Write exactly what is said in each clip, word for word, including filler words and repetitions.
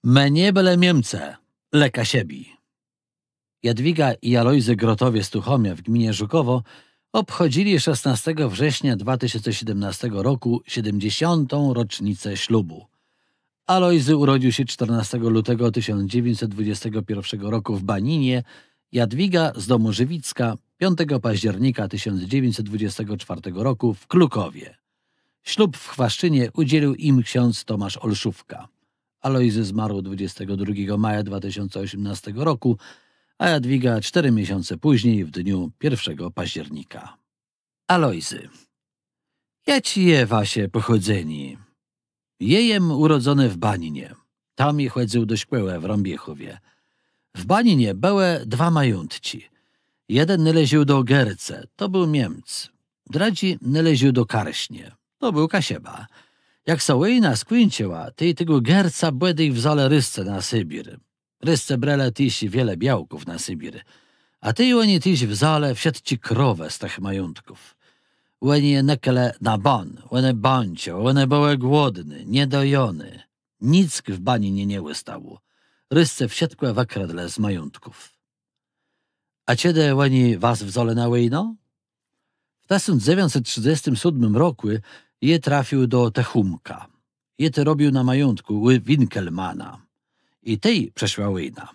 Më nie bëlë Miemcë, le Kaszëbi. Jadwiga i Alojzy Grotowie z Tuchomia w gminie Żukowo obchodzili szesnastego września dwa tysiące siedemnastego roku siedemdziesiątą rocznicę ślubu. Alojzy urodził się czternastego lutego tysiąc dziewięćset dwudziestego pierwszego roku w Baninie, Jadwiga z domu Żywicka piątego października tysiąc dziewięćset dwudziestego czwartego roku w Klukowie. Ślub w Chwaszczynie udzielił im ksiądz Tomasz Olszówka. Alojzy zmarł dwudziestego drugiego maja dwa tysiące osiemnastego roku, a Jadwiga cztery miesiące później, w dniu pierwszego października. Alojzy. Jaczé je wasze pòchòdzenié? Jô jem ùrodzony w Baninie. Tam jô chòdzył do szkòłë w Rãbiechòwie. W Baninie bëłë dwa majątczi. Jeden nôleżôł do Gerce, to béł Miemc. Drëdżi nôleżôł do Karsznie, to béł Kaszëba. Jak sã wòjna skùńczëła, tej tegò Gerca bòdôj wzãlë Rëscë na Sybir. Rëscë brelë téż wiele białków na Sybir. A tej òni téż wzãlë wszëtczé krowë z tëch majątków. Òni je nëkelë na ban, òne bãczałë, òne bëłë głodné, niedojoné. Nick w Baninie nie òstało. Rëscë wszëtkò wëkradlë z majątków. A czedë òni was wzãlë na wòjnã? W tësąc dzewiãcset trzëdzestim sódmim rokù jô trafił do Techómka. Jô tu robił na majątkù ù Winkelmana. I tej przëszła wòjna.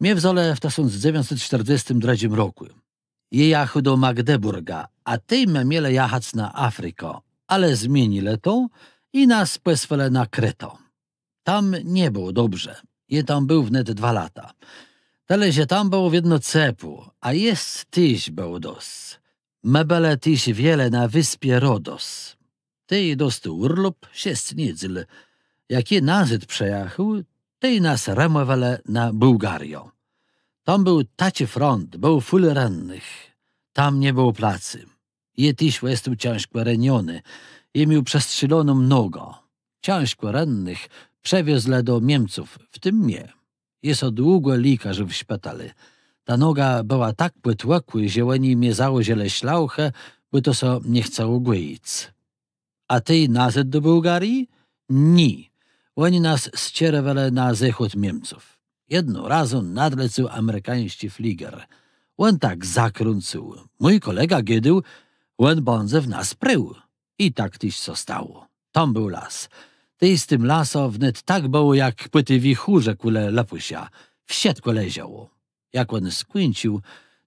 Mie wzãlë w tësąc dzewiãcset sztërdzestim drëdżim rokù. Jô jachôł do Magdebùrga, a tej më mielë jachac na Afrikã, ale zmienilë to i nas pòsłelë na Kretã. Tam nie bëło dobrze. Jô tam béł wnet dwa lata. Tëli, że tam bëło wiedno cepło, a jesc téż bëło dosc. Më bëlë téż wiele na wëspie Rodos. Tej jô dostôł ùrlop, szesc niedzél. Jak jô nazôd przëjachôł, tej nas rëmòwelë na Bùłgariã. Tam béł taczi front, béł fùl rennëch. Tam nie bëło placu. Jô téż òstôł cãżkò reniony. Jô miôł przestrzeloną nogã. Cãżkò rennëch przewiezlë do Miemców, w tim mie. Jô sã długò lékarził w szpitalu. Ta noga bëła tak pòtłëkłô, że òni mie założëlë szlauchã, bò to sã nie chcało gòjic. A tej nazôd do Bùłgarii? Nié. Òni nas skierowelë na zôchód Miemców. Jednym razã nadlecôł amerikańsczi fliger. Òn tak zakrãcył. Mój kòlega gôdôł, òn bãdze w nas prôł. I tak téż sã stało. Tam béł las. Tej z tim lasã wnet tak bëło, jak pò ti wichùrze kòle Lëpùsza. Wszëtkò leżało. Jak òn skùńcził,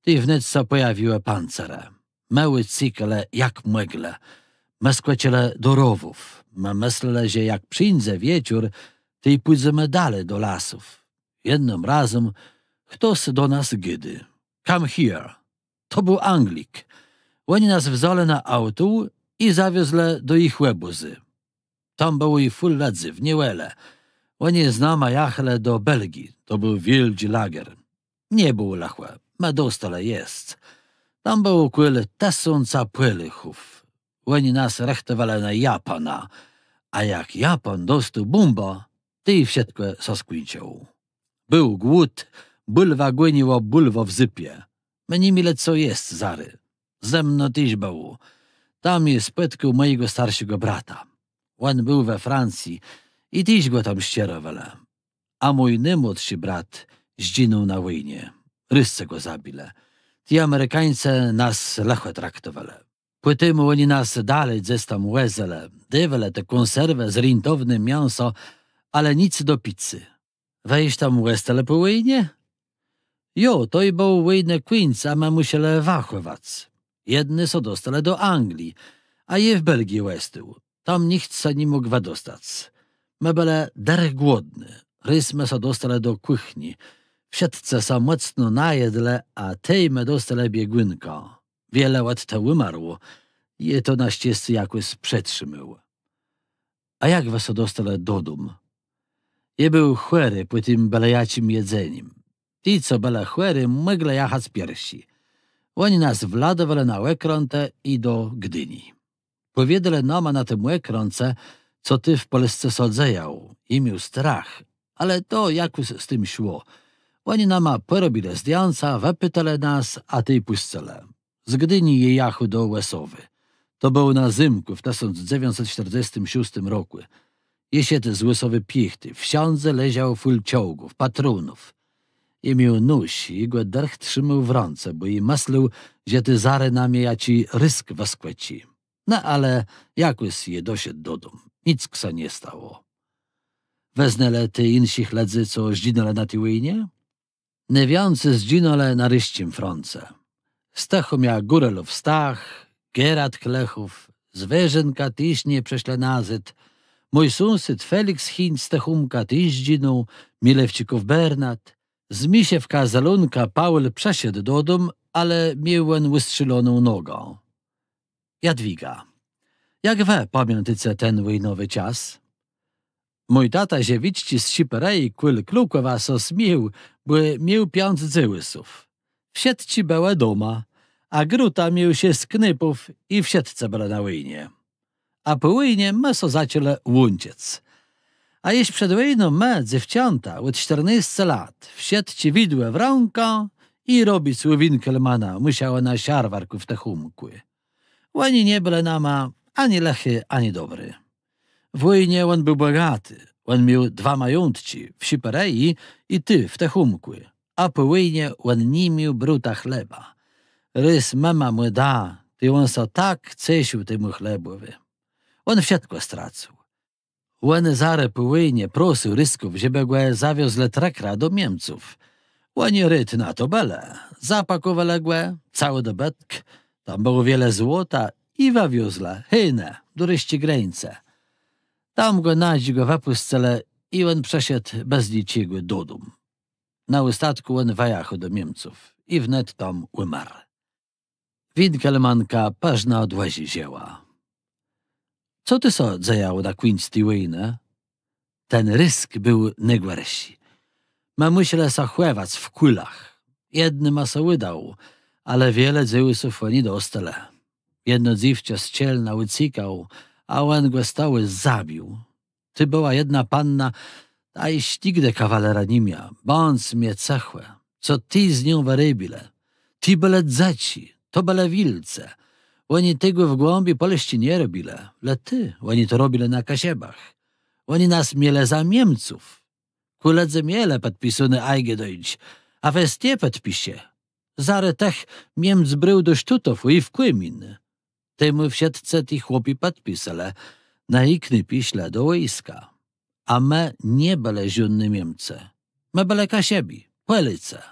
tej wnet sã pòjawiłë pancerë. Më ùcékelë jak mòglë. Më skòczëlë do rowów. Më mëslelë, że jak przińdze wieczór, tej pùdzemë dali do lasów. Jednym razã chtos do nas gôdô: „Come here”. To béł Anglik. Òni nas wzãlë na auto i zawiezlë do jich òbòzu. Tam bëło i fùl lëdzy w niewòlë. Òni z nama jachelë do Belgii. To béł wiôldżi lager. Nie bëło lëchò. Më dostelë jesc. Tam bëło kòl tësąca Pòlôchów. Òni nas rëchtowelë na Japana. A jak Japan dostôł bómbã, tej wszëtkò sã skùńczëło. Béł głód, bùlwa gòniła bùlwã w zupie. Më ni mielë co jesc zarô. Ze mną téż bëło. Tam jô spòtkôł mòjégò starszégò brata. Òn béł we Francji i téż gò tam sczerowelë. A mój nômłodszi brat zdżinął na wòjnie. Rëscë gò zabilë. Ti Amerikańcë nas lëchò traktowelë. Pòtemù òni nas dali dzes tam wòzëlë. Dôwelë te kònserwë z rentownym miãsã, ale nick do picô. Wë jesz tam òstelë pò wòjnie? Jo, to ju béł wòjnë kùńc, a më mùszelë wachòwac. Jedny sã dostelë do Anglii, a jô w Belgii òstôł. Tam nicht sã ni mógł wëdostac. Më bëlë dërch głodny. Rôz më sã dostelë do kùchni. Wszëtcë sã mòcno najedlë, a tej më dostelë biegùnkã. Wiele òd te ùmarło. Jô to na szczescé jakòs przetrzimôł. A jak wë sã dostelë dodóm? Jô béł chòri pò tim bëlejaczim jedzenim. Ti, co bëlë chòri, mòglë jachac pierszi. Òni nas wladowelë na òkrãtë i do Gdini. Pòwiedzelë nama na tim òkrãce, co tu w Pòlsce sã dzejało. Jô miôł strach, ale to jakòs z tim szło. Òni nama pòrobilë zdjãca, wëpitelë nas, a tej pùscëlë. Z Gdini jô jachôł do Òsowë. To bëło na zymkù w tësąc dzewiãcset sztërdzestim szóstim rokù. Jô szedł z Łësowi piechti, wszãdze leżało fùl czołgów, patronów. Jô miôł nóż i gò dërch trzimôł w rãce, bò jô mëslôł, że tu zarô na mie jaczi Rësk wëskòczi. No ale jakòs jô doszedł dodóm. Nick sã nie stało. Wë znelë tëch jinszich lëdzy, co zdżinãlë na ti wòjnie? Nôwiãcy zdżinãlë na rësczim fronce. Z Tëchómia Górelów Stach, Gerard Klechów, z Wëżinka téż nie przëszlë nazôd. Mój sąsôd Feliks Hinc z Tëchómka téż zdżinął, Milewczików Bernat. Z Miszewka Zelónka Paùl przëszedł dodóm, ale miôł òn ùstrzeloną nogã. Jadwiga. Jak wë pamiãtôce ten wòjnowi czas? Mój tata Żëwicczi z Szëpéreji kòl Klukòwa sã smiôł, bò miôł piãc dzéwùsów. Wszëtczé bëłë doma, a Grota miôł szesc knôpów i wszëtcë bëlë na wòjnie. A pò wòjnie më sã zaczãlë łączëc. A jesz przed wòjną më, dzéwczãta, òd sztërnôsce lat, wszëtczé widłë w rãkã i robic ù Winkelmana mùszałë na szarwarkù w Tëchómkù. Òni nie bëlë nama ani lëchi, ani dobri. W wòjnie òn béł bògati. Òn miôł dwa majątczi, w Szëpéreji i tu, w Tëchómkù. A pò wòjnie òn ni miôł bróta chleba. Rôz mëma mù da, tej òn sã tak cesził temù chlebòwi. Òn wszëtkò stracył. Òn zarô pò wòjnie prosył Rësków, żebë gò zawiozlë trëkrã do Miemców. Òni rôd na to bëlë. Zapakòwelë gò, całi dobëtk. Tam bëło wiele złota i wëwiozlë, hejne, do rësczi grańcë. Tam gò na dzikò wëpùscëlë i òn przëszedł bez niczegò dodóm. Na òstatkù òn wëjachôł do Miemców i wnet tam ùmarł. Winkelmanka përznã dłëżi żëła. Co tu sã dzejało na kùńc ti wòjnë? Ten Rësk béł nôgòrszi. Më mùszelë sã chòwac w kùlach. Jednyma sã ùdało, ale wiele dzéwùsów òni dostelë. Jedno dzéwczã z Czelna ùcékało, a òn gò z tëłu zabił. Tu bëła jedna panna, ta jesz nigdë kawalera ni mia, bądz mie cëchò, co ti z nią wërôbielë. Ti bëlë dzëczi, to bëlë wilcë. Òni tegò w głãbi Pòlsczi nie robilë, le tu òni to robilë na Kaszëbach. Òni nas mielë za Miemców. Kò lëdze mielë pòdpisóné Eingedeutscht, a wë jes nie pòdpisze. Zarô tëch Miemc brôł do Sztutowù i w kòmin. Temù wszëtcë ti chłopi pòdpiselë, no i knôpi szlë do wòjska. A më nie bëlë żódny Miemcë. Më bëlë Kaszëbi, Pòlôcë,